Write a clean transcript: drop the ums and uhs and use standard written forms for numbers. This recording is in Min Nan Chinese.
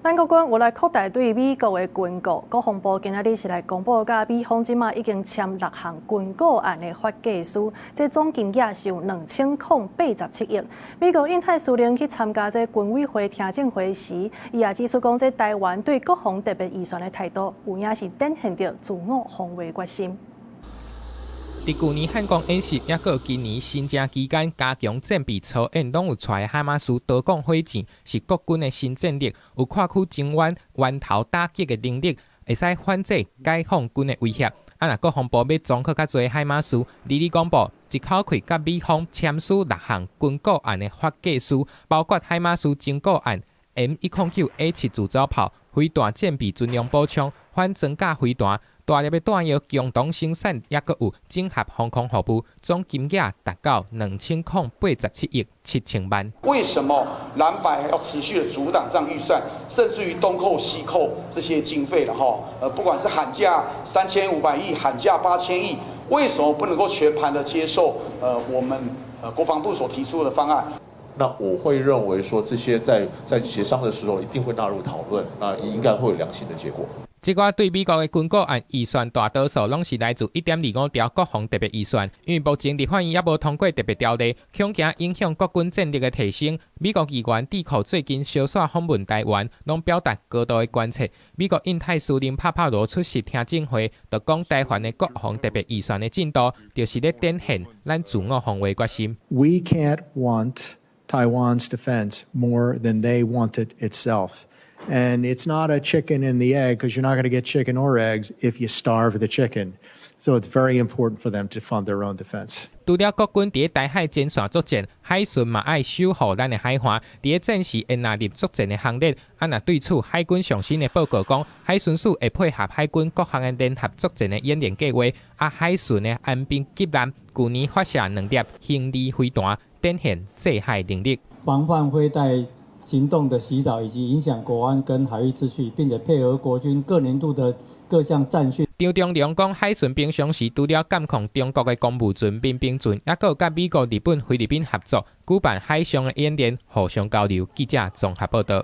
咱國軍有來擴大對美國的軍購，國防部今仔日是來公布，佮美方這馬已經簽六項軍購案的發計書，這總金額是有2087億。美國印太司令去參加這軍委會聽證會時，伊也指出講，這台灣對國防特別預算的態度，有影是展現著自我防衛決心。佇舊年漢光演習，抑閣今年新正期間加強戰備操演，攏有帶海馬斯多管火箭，是國軍的新戰力，有跨區增援、源頭打擊的能力，會使反制解放軍的威脅。啊，若國防部欲裝閣較濟海馬斯，日日公布一口氣佮美方簽署六項軍購案的發計書，包括海馬斯徵購案、M109A7自走炮、飛彈戰備巡弋步槍、反裝甲飛彈。大粒的彈藥共同生產，抑閣有整合防空服務，總金額達到2087億7000萬。為什麼藍白還要持續的阻擋這樣預算，甚至於東扣西扣這些經費了哈？不管是喊價3500億，喊價8000億，為什麼不能夠全盤的接受？我們國防部所提出的方案？那我會認為說，這些在協商的時候一定會納入討論，那應該會有良性的結果。這寡對美國的軍購案預算，大多數攏是來自1.25兆國防特別預算。因為目前立法院猶無通過特別條例，恐驚影響國軍戰力的提升。美國議員智庫最近相紲訪問台灣，攏表達高度的關切。美國印太司令帕帕羅出席聽證會，就講台灣的國防特別預算的進度，就是咧展現咱自我防衛決心。 We can't want Taiwan's defense more than they want it itself. And it's not a chicken and the egg, because you're not going to get chicken or eggs if you starve the chicken. So it's very important for them to fund their own defense. 除了國軍佇台海前線作戰，海巡嘛愛守護咱的海岸。佇戰時會納入作戰的行列。啊，若對此海軍上新的報告講，海巡署會配合海軍各項的聯合作戰的演練計劃。啊，海巡的安兵級艦舊年發射兩粒興利飛彈，展現制海能力。防範飛彈行動的襲擾以及影響國安跟海域秩序，並且配合國軍各年度的各項戰訓。張忠良講，海巡平常時除了監控中國的公務船、民兵船，抑閣有佮美國、日本、菲律賓合作舉辦海上的演練，互相交流。記者綜合報道。